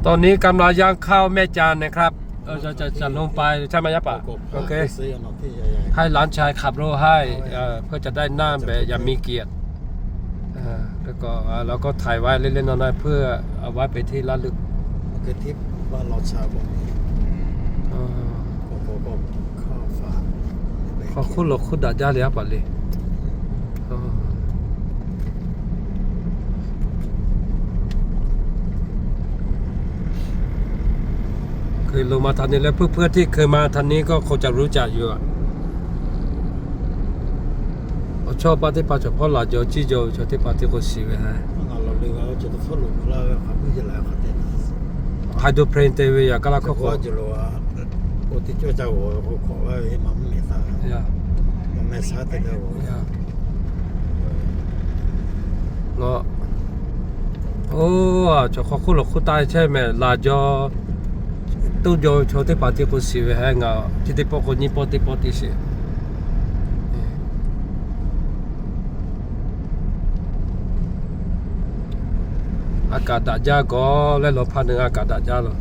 ตอนนี้กำลังย่างเข้าแม่จันนะครับ เออ จะ จะ จะลงไป ใช่ไหม ย่าป๋า โอเค ให้หลานชายขับรถให้ เออ เพื่อจะได้นั่งแบบอย่างมีเกียรติ เออ แล้วก็ เออ เราก็ถ่ายไว้เล่นๆน้อยๆ เพื่อเอาไว้เป็นที่ระลึก คือทริปบ้านเราชาวบ้านนี้ เออ ก็ ก็ ก็ข้าวฝาก ဟို ဟိုး လီၤ ဟိုး ဒၣ်ယါလံ အပၢ်လံ เคยลงมาทางนี้แล้ว เพื่อนๆที่เคยมาทางนี้ก็คงจะรู้จักอยู่อะ အချောပါသ့ၣ်တဖၣ် စီၤဖီလာ်ကၠီ ကၠံကၠီ စီၤသ့ၣ်တဖၣ် သ့ၣ်ခိၣ်စံးဝဲ ဟဲ ဟိုဒိၣ်ပျ့ၣ်တဲဝဲယၤ ကလၢ်ခီၣ်ခိၣ် အိၣ် အိၣ် အိၣ် စီၤခီၣ်ခိၣ်လီၤခိၣ်တၢ်ဆဲမဲာ် လၢ်ကၠီ တိၢ်ကၠီ စီၤသ့ၣ်တဖၣ် သ့ၣ်ခိၣ်စံးဝဲ ဟဲ ငါ ထံသ့ၣ်ပီၣ်ခိၣ် ညိၣ်ပီၣ်သ့ၣ်ပီၣ်တံၢ်စ့ၢ် အကးဒၣ်ယါကီး လဲလီၤဖးနုာ် အကးဒၣ်ယါလီၤ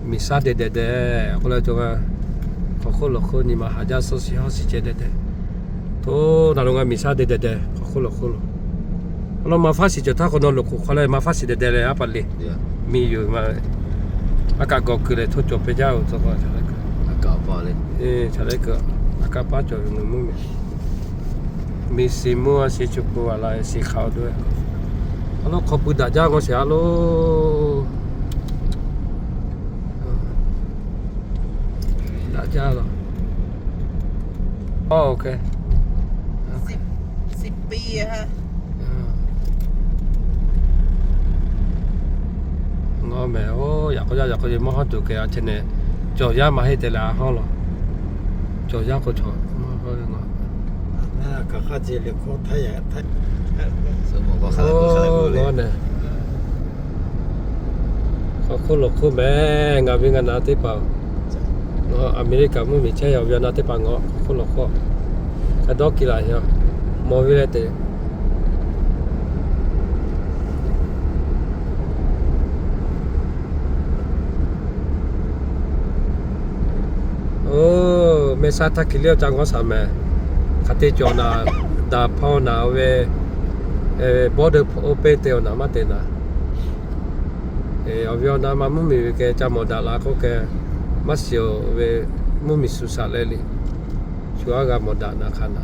မံၤစါဒဲးဒဲးဒဲး အဃိလၢကၠီ ခီၣ်ခိၣ်လီၤခိၣ် နံၤမၤဟးယါစီဆှံဟီၣ်ဆံးကဲဒဲးဒဲး ထိးနၤလီၤ မံၤစါဒဲးဒဲးဒဲး ခီၣ်ခိၣ်လီၤခိၣ်လီၤ အလီၤမၤဖးစံးကၠီၤထါ ခီနီၤလိာ်ခိၣ်ခွါလဲၣ် မၤဖးစံးဒဲးဒဲးလဲၣ် အပၢ်လံ မံၤယိၤမး အကးကီၤကုာ်လဲၣ် ထိးကၠီၤဖဲယါအိၣ် သီခီ အကးပၢ်လံ အကးပၢ်ကၠီၤ မုၢ်မုၢ်မ့ၢ် မ့ၢ်စံးမူအစံး ဆူပူအလါ စံးခးအီၤဒိၣ်ဝဲ အလီၢ်ခီပူၤဒၣ်ယါဂီၢ်ဆဲးအလီၢ် ဒၣ်ယါလီၤ အိၣ် OK ငီၢ်မဲာ် အိၣ် ယၤကီယၤ ယၤကီယၤ မီၢ်ဟီၣ်တူာ်ကဲအီၤ ဆဲးန့ၣ် ကၠီၤယါမၤဟ့ၣ်တဲလၢအဟီၣ်လီၤ ကၠီၤယါကီၢ်ဆီ မီၢ်ဟီၣ် အိၣ် ဂီၢ်န့ၣ် ခီၣ်ခိၣ်လီၤခိၣ်မဲာ် ငါဘိငါနၤသ့ၣ်တဖၣ် အမဲရကၤမုၢ်မံၤဆဲးယီၤ ဝံၤနၤသ့ၣ်တဖၣ် ငီၢ်ခိၣ်လီၤခိၣ် ကဒီကံလးယီၤ မီၢ်ဝံၤလဲၣ်တဲ အိၣ် မဲာ်ဆါထးခံလံ အီၣ်ကၢငီၢ်ဆၣ်မဲာ် ခးတ့ၢ်ကၠီၤနၤ ဒၣ်ဖီနၤဝဲ border open တဲအီၤနၤ မ့ၢ်တဲနၤ အီၤဝံၤအီၤနၤ မၤမုၢ်မံၤဝံၤကဲ ကၢမီၢ်ဒၣ်လၢအခိၣ်ကဲ မၤစံၣ်အီၤဝဲ မုၢ်မံၤစူၤစးလဲလံ ဆူအါဂၤမီၢ်ဒၣ်နၤခးနၤ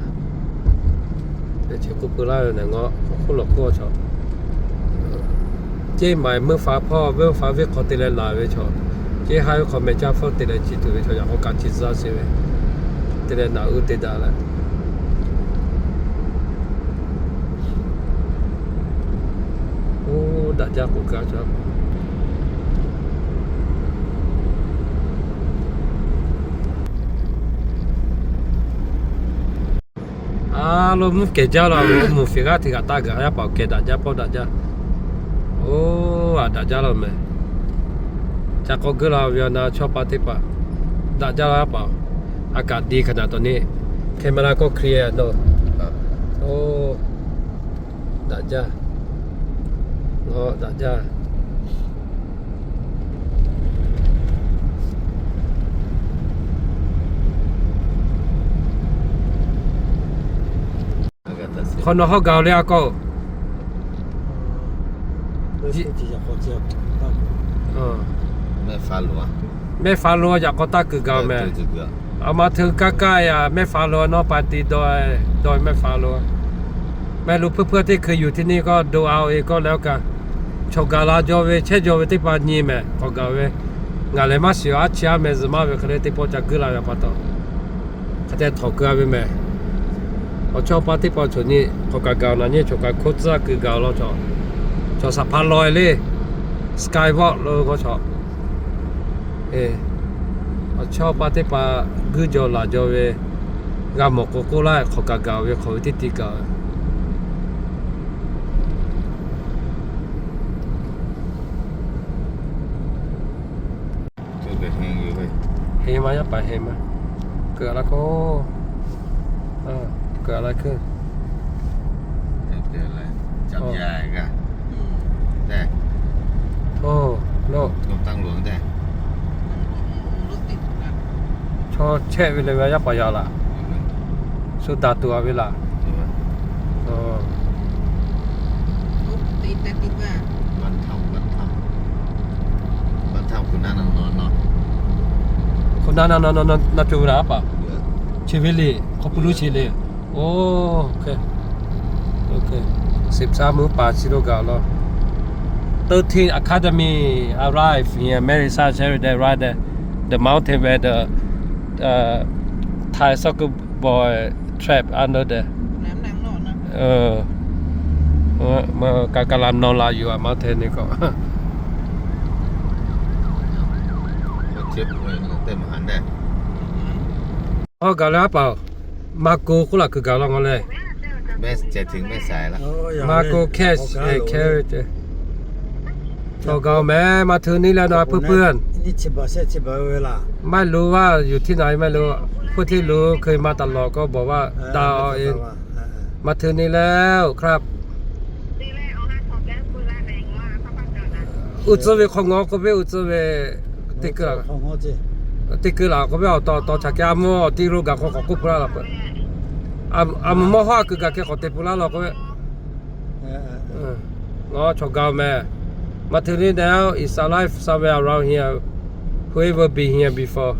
လၢဆဲးကိးပၢလၢန့ၣ် ငီၢ်ခိၣ်လီၤခိၣ်ဆီ က့မး မုၢ်ဖးဖီ မုၢ်ဖးဝ့ၢ်ခီတ့လၢနၤဝဲဆီ က့ဟါဝဲခီမဲာ်ကၢ်ဖီတ့လၢဆံးတုၤဝဲဆီ ယၤကီကးဆံးစၢ်စ့ၢ်ဝဲ တ့လၢနၤအုၣ်တ့ဒၣ်လၢ အိၣ် ဒၣ်ယါပူၤကါဆီ အါလိၣ်မုၢ်ကဲၤယါလီၤ မုၢ်ဖံးဂၤထံးဂၤတၢ်ဂၤ ယါပာ်ကဲဒၣ်ယါပီၢ်ဒၣ်ယါ အိၣ် အဒၣ်ယါလီၤမဲာ် ကၢ်ကီၢ်ဂၢၢ်လီၤ ဝံၤအီၤနၤဆီပာ်သ့ၣ်ပာ် ဒၣ်ယါလီၤယါပာ် အကးဒံးခနၣ်တီၤန့ၣ် camera ကီၢ် clear နီၤ အိၣ် ဒၣ်ယါ ဒၣ်ယါ ခီနီၤဟီၣ်ဂၤလၢအကီၢ် မဲၢ်ဖးလိၤ ယၤကီတၢ်ကုာ်ဂၤမဲာ် အမၤထုးကၢ်ကၢ်ယၤ မဲၢ်ဖးလိၤနီၢ်ပၢ်တံၤဒီး ဒီးမဲၢ်ဖးလိၤ မဲာ်လူၤဖုၣ်ဖုၣ်သ့ၣ် ခုးယူၤထံန့ၣ်ကီၢ် ဒိးအါအီၤအ့ၣ်ကီၢ်လၢကၢ် ဆီၣ်ဂၤလၢအယီၤဝဲ ဆဲးယီၤဝဲသ့ၣ်ပှၤညံမဲာ် ကိးဂၤဝဲ ငါလဲၤမၤစံၣ်အီၤ အါဆံးအါမဲာ် စမၤဝဲ ခီလၢသ့ၣ်ပီၢ်ကၢ်ကုၢ်လၢယၤပှၤတီၢ် ခီတဲထီၣ်ကုၢ်အါဝဲမဲာ် အဆီၣ်ပှၤသ့ၣ်ပီၢ်ဆိးန့ၣ် ခိးကးဂၤအီၤနၤန့ၣ် ဆိးကးခိၣ်သၣ်ကုာ်ဂၤအီၤလီၤ ဆီၣ် ဆီၣ်စးဖးလီၤလံ skyboard လၢဂီၢ်ဆီၣ် အဆီၣ်ပှၤသ့ၣ်ပှၤ ဂုၢ်ယီၤလၢယီၤဝဲ ဂၤမီၢ်ကိးကိးလၢ ခိးကးဂၤအီၤဝဲ ခိးဝဲတံၢ်တံၢ်ကး ဟ့မး ယပာ်ဟ့မး ကလၢခိၣ် ကလၢခိၣ် Chehˇ ve leh ve yaˇ paˍ yaˇ laˬ. Shu daꞈ tuˬ a ve laˬ. Hk'awꞈ na na na na na na co ve laˬ a paˍ. Chi ve le, hk'aw pu lo chi le. O, siˍ psa mvuhˇ paˍ chi lo gaˬ law. Thirteen Academy arrive in Marissa Sheridan, right there. The mountain where the uh, Thai soccer boy trapped under there. Ka ka la naw la yuˬ a mountain ni k'o. Hawˇ gaˬ leh a paˍ, Marco k'oˆ laˬ kuiˬ gaˬ law ngaw leh. Marco cash and carry. Chaw gaˬ meh, maˇ hteu ni leh naw a puiˉ puiˉ. Maˇ lu vaˇ yuˬ htiˇ naˍ e maˇ lu. Hpu htiˇ lu hkui ma taˍ lawˬ k'o bawˬ vaˇ daꞈ e. Maˇ hteu ni leh o hk'aˇ. Uˉ tcuhˇ ve hk'aw ngaw k'oˆ ve, uˉ tcuhˇ ve teˇ keu laˬ k'oˆ ve awˬ taw taw chaꞈ kehˉ a mvuhˇ awˬ tiˇ lo gaˬ k'o k'awꞈ k'oˆ hpu laˇ law k'o, a mvuhˇ mawˇ hawˉ a kuiˬ gaˬ kehˉ k'awꞈ te hpu laˇ law k'oˆ ve. Ngaˬ chaw gaˬ meh. Maˇ hteu ni leh, is alive somewhere around here. Whoever been here before.